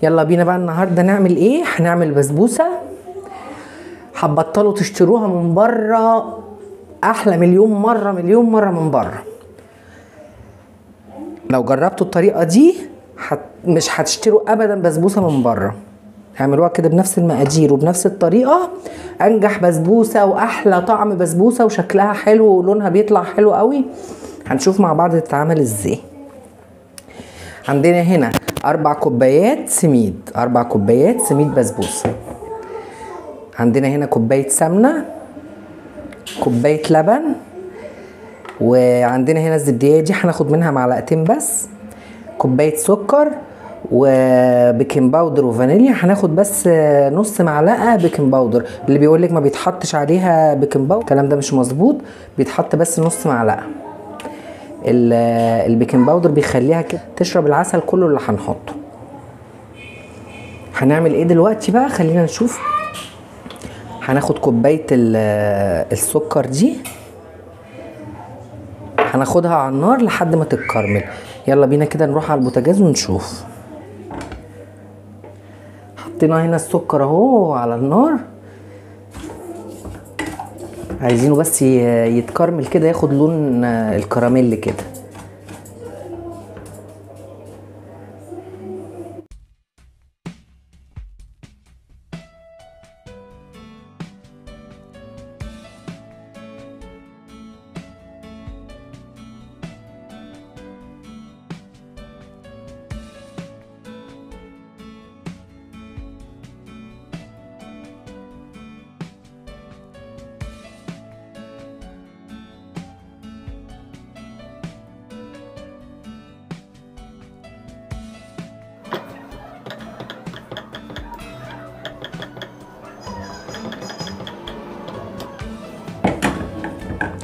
يلا بينا بقى النهارده نعمل ايه؟ هنعمل بسبوسه هتبطلوا تشتروها من بره، احلى مليون مرة مليون مرة من بره. لو جربتوا الطريقة دي مش هتشتروا ابدا بسبوسه من بره. اعملوها كده بنفس المقادير وبنفس الطريقة، انجح بسبوسه واحلى طعم بسبوسه، وشكلها حلو ولونها بيطلع حلو قوي. هنشوف مع بعض تتعمل ازاي. عندنا هنا 4 كوبايات سميد، 4 كوبايات سميد بسبوسه. عندنا هنا كوباية سمنه، كوباية لبن، وعندنا هنا الزبديه دي هناخد منها معلقتين بس، كوباية سكر، و baking powder وفانيليا. هناخد بس نص معلقه baking powder. اللي بيقولك ما بيتحطش عليها baking powder الكلام ده مش مظبوط، بيتحط بس نص معلقه. ال baking powder بيخليها كده تشرب العسل كله اللي هنحطه. هنعمل ايه دلوقتي بقى؟ خلينا نشوف. هناخد كوباية السكر دي، هناخدها على النار لحد ما تتكرمل. يلا بينا كده نروح على البوتاجاز ونشوف. حطينا هنا السكر اهو على النار، عايزينه بس يتكرمل كده، ياخد لون الكراميل كده.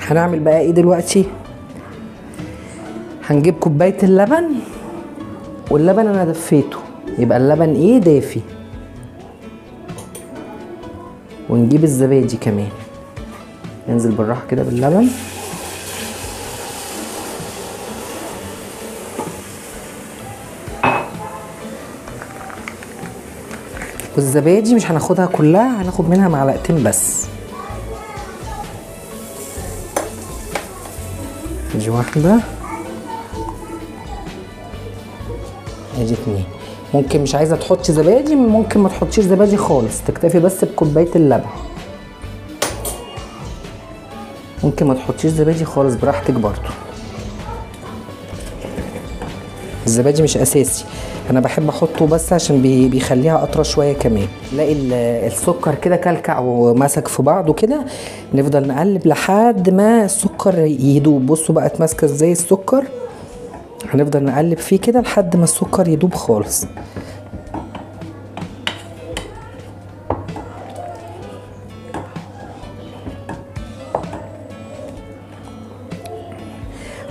هنعمل بقى ايه دلوقتي؟ هنجيب كوباية اللبن، واللبن انا دفيته، يبقى اللبن ايه؟ دافي. ونجيب الزبادي كمان، ننزل بالراحة كده باللبن. والزبادي مش هناخدها كلها، هناخد منها معلقتين بس. ادي واحدة، ادي 2. ممكن مش عايزة تحطي زبادي، ممكن ما تحطيش زبادي خالص، تكتفي بس بكوباية اللبن. ممكن ما تحطيش زبادي خالص، براحتك برضو. الزبادي مش اساسي، انا بحب احطه بس عشان بيخليها اطرى شوية كمان. نلاقي السكر كده كلكع ومسك في بعضه كده، نفضل نقلب لحد ما السكر يدوب. بصوا بقت ماسكه ازاي السكر، هنفضل نقلب فيه كده لحد ما السكر يدوب خالص.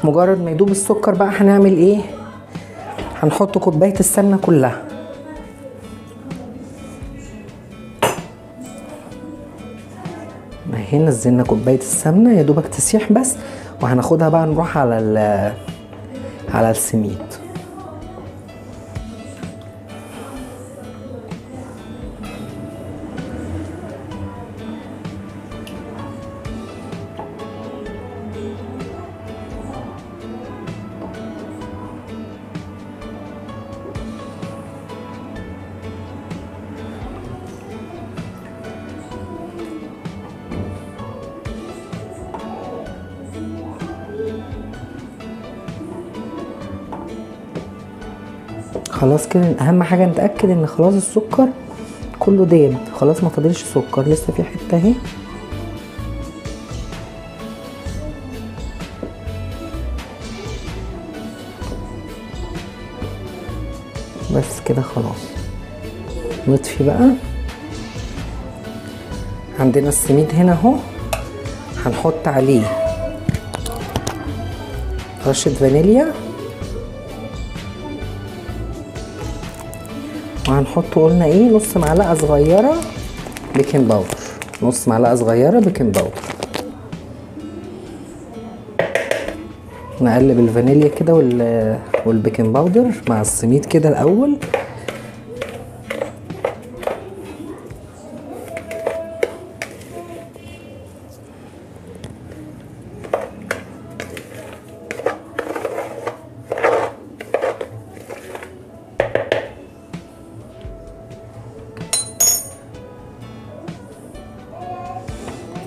مجرد ما يدوب السكر بقى هنعمل ايه؟ هنحط كوباية السمنة كلها. اهي نزلنا كوباية السمنة يا دوبك تسيح بس، وهناخدها بقى نروح على على السميد. خلاص كده اهم حاجة نتاكد ان خلاص السكر كله داب، خلاص ما فاضلش سكر، لسه في حتة اهي. بس كده خلاص نطفي بقى. عندنا السميد هنا اهو، هنحط عليه رشه فانيليا، وهنحط قلنا ايه، نص معلقه صغيرة baking powder، نص معلقه صغيرة baking powder. نقلب الفانيليا كده وال baking powder مع السميد كده الاول.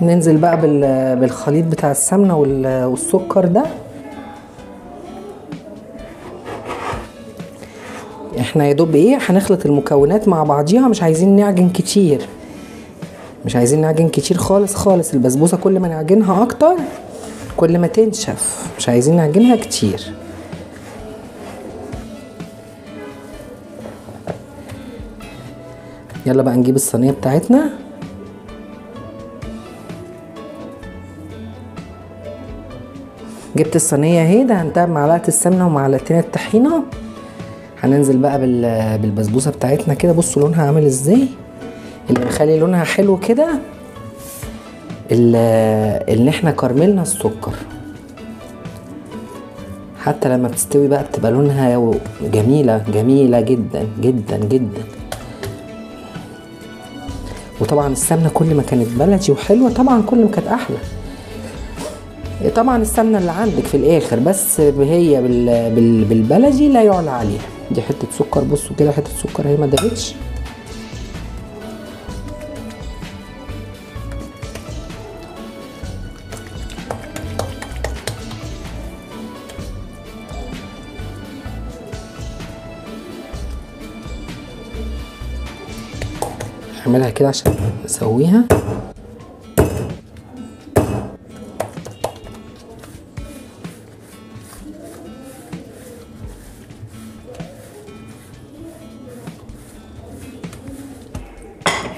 ننزل بقى بالخليط بتاع السمنة والسكر ده. احنا يا دوب ايه هنخلط المكونات مع بعضيها، مش عايزين نعجن كتير، مش عايزين نعجن كتير خالص خالص. البسبوسه كل ما نعجنها اكتر كل ما تنشف، مش عايزين نعجنها كتير. يلا بقى نجيب الصينية بتاعتنا. جبت الصينية اهي، دهنتها بمعلقه السمنة ومعلقتين الطحينه. هننزل بقى بالبسبوسه بتاعتنا كده. بصوا لونها عامل ازاي، اللي مخلي لونها حلو كده اللي احنا كرملنا السكر. حتى لما بتستوي بقى بتبقى لونها جميلة جميلة جدا جدا جدا. وطبعا السمنة كل ما كانت بلدي وحلوه طبعا كل ما كانت احلى. طبعا السمنة اللي عندك في الاخر، بس هي بالبلدي لا يعلى عليها. دي حتة سكر، بصوا كده حتة سكر اهي ما دابتش. اعملها كده عشان نسويها.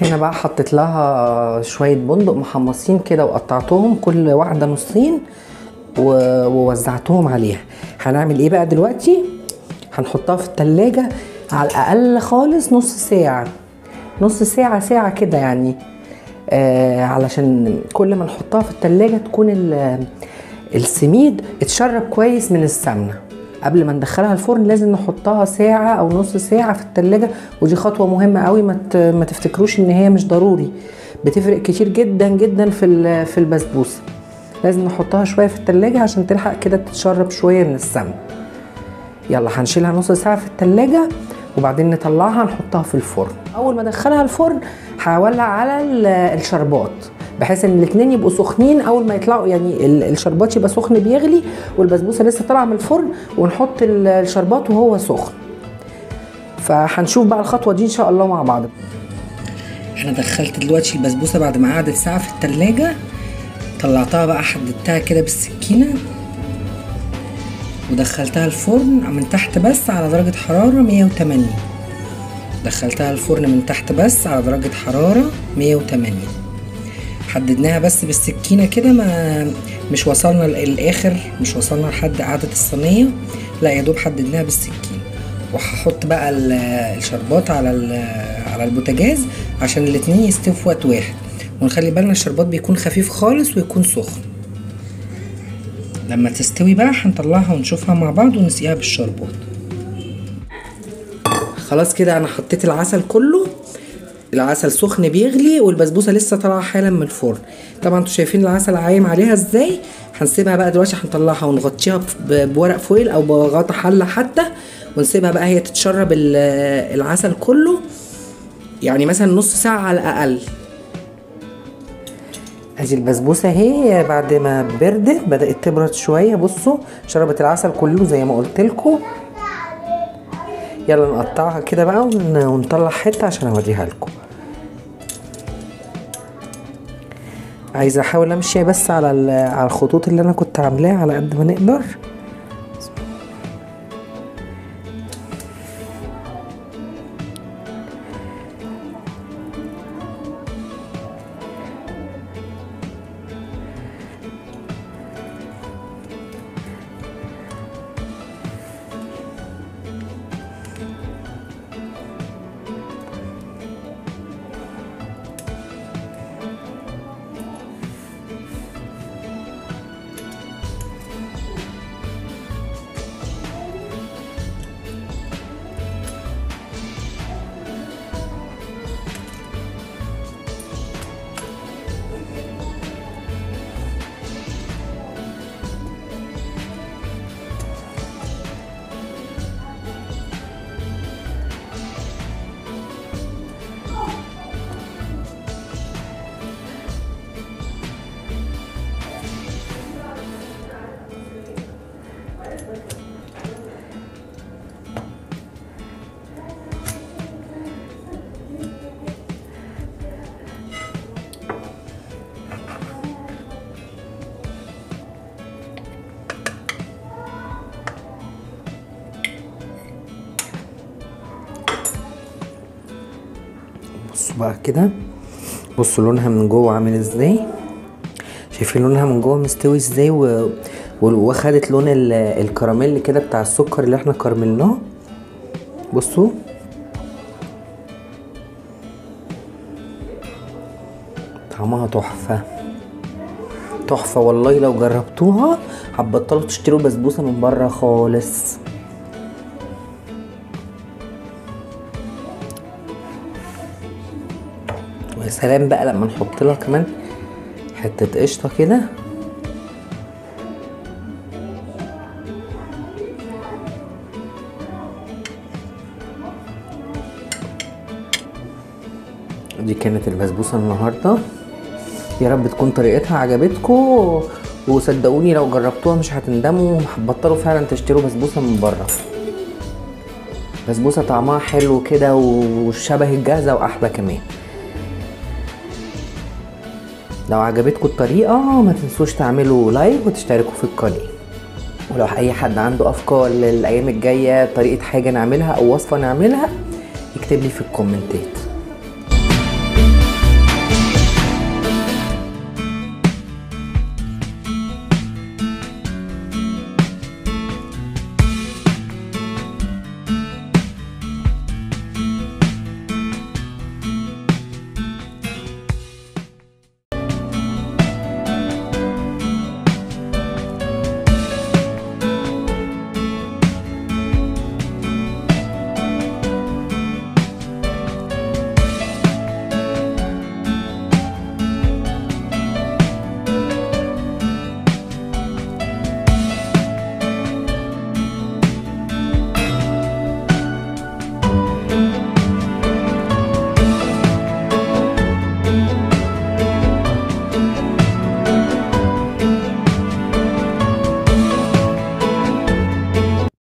هنا بقى حطيت لها شوية بندق محمصين كده وقطعتهم كل واحدة نصين ووزعتهم عليها. هنعمل ايه بقى دلوقتي؟ هنحطها في التلاجة على الاقل خالص نص ساعة، نص ساعة ساعة كده يعني، علشان كل ما نحطها في التلاجة تكون السميد اتشرب كويس من السمنة. قبل ما ندخلها الفرن لازم نحطها ساعة او نص ساعة في التلاجة، ودي خطوة مهمة قوي، ما تفتكروش ان هي مش ضروري، بتفرق كتير جدا جدا في البسبوسة. لازم نحطها شوية في التلاجة عشان تلحق كده تتشرب شوية من السمنة. يلا هنشيلها نص ساعة في التلاجة وبعدين نطلعها نحطها في الفرن. اول ما ادخلها الفرن هولع على الشربات بحيث ان الاتنين يبقوا سخنين اول ما يطلعوا، يعني الشربات يبقى سخن بيغلي والبسبوسه لسه طالعه من الفرن، ونحط الشربات وهو سخن. فهنشوف بقى الخطوة دي ان شاء الله مع بعض. انا دخلت دلوقتي البسبوسه بعد ما قعدت ساعة في التلاجة، طلعتها بقى حددتها كده بالسكينة ودخلتها الفرن من تحت بس على درجة حرارة 180. دخلتها الفرن من تحت بس على درجة حرارة 180. حددناها بس بالسكينة كده، ما مش وصلنا للآخر، مش وصلنا لحد قعدة الصينية، لا يا دوب حددناها بالسكينة. وهحط بقى الشربات على البوتاجاز عشان الاتنين يستووا في وقت واحد. ونخلي بالنا الشربات بيكون خفيف خالص ويكون سخن. لما تستوي بقى هنطلعها ونشوفها مع بعض ونسقيها بالشربات. خلاص كده انا حطيت العسل كله، العسل سخن بيغلي والبسبوسه لسه طالعه حالا من الفرن. طبعا انتوا شايفين العسل عايم عليها ازاي. هنسيبها بقى دلوقتي، هنطلعها ونغطيها بورق فويل او بغطا حله حتى، ونسيبها بقى هي تتشرب العسل كله، يعني مثلا نص ساعة على الاقل. ادي البسبوسه اهي بعد ما بردت بدات تبرد شوية، بصوا شربت العسل كله زي ما قلت لكم. يلا نقطعها كده بقى ونطلع حتة عشان اوريها لكم. عايزه احاول امشي بس على الخطوط اللي انا كنت عاملاها على قد ما نقدر. بصوا بقى كده، بصوا لونها من جوه عامل ازاي، شايفين لونها من جوه مستوي ازاي، وخدت لون الكراميل كده بتاع السكر اللي احنا كرملناه. بصوا طعمها تحفة تحفة والله، لو جربتوها هتبطلوا تشتروا بسبوسة من بره خالص. ويا سلام بقى لما نحط لها كمان حتة قشطة كده. دي كانت البسبوسة النهاردة، يا رب تكون طريقتها عجبتكم، وصدقوني لو جربتوها مش هتندموا، هتبطلوا فعلا تشتروا بسبوسة من بره. بسبوسة طعمها حلو كده وشبه الجاهزة واحلى كمان. لو عجبتكم الطريقة ما تنسوش تعملوا like وتشتركوا في القناة، ولو اي حد عنده افكار للايام الجاية طريقة حاجة نعملها او وصفة نعملها يكتب لي في الكومنتات.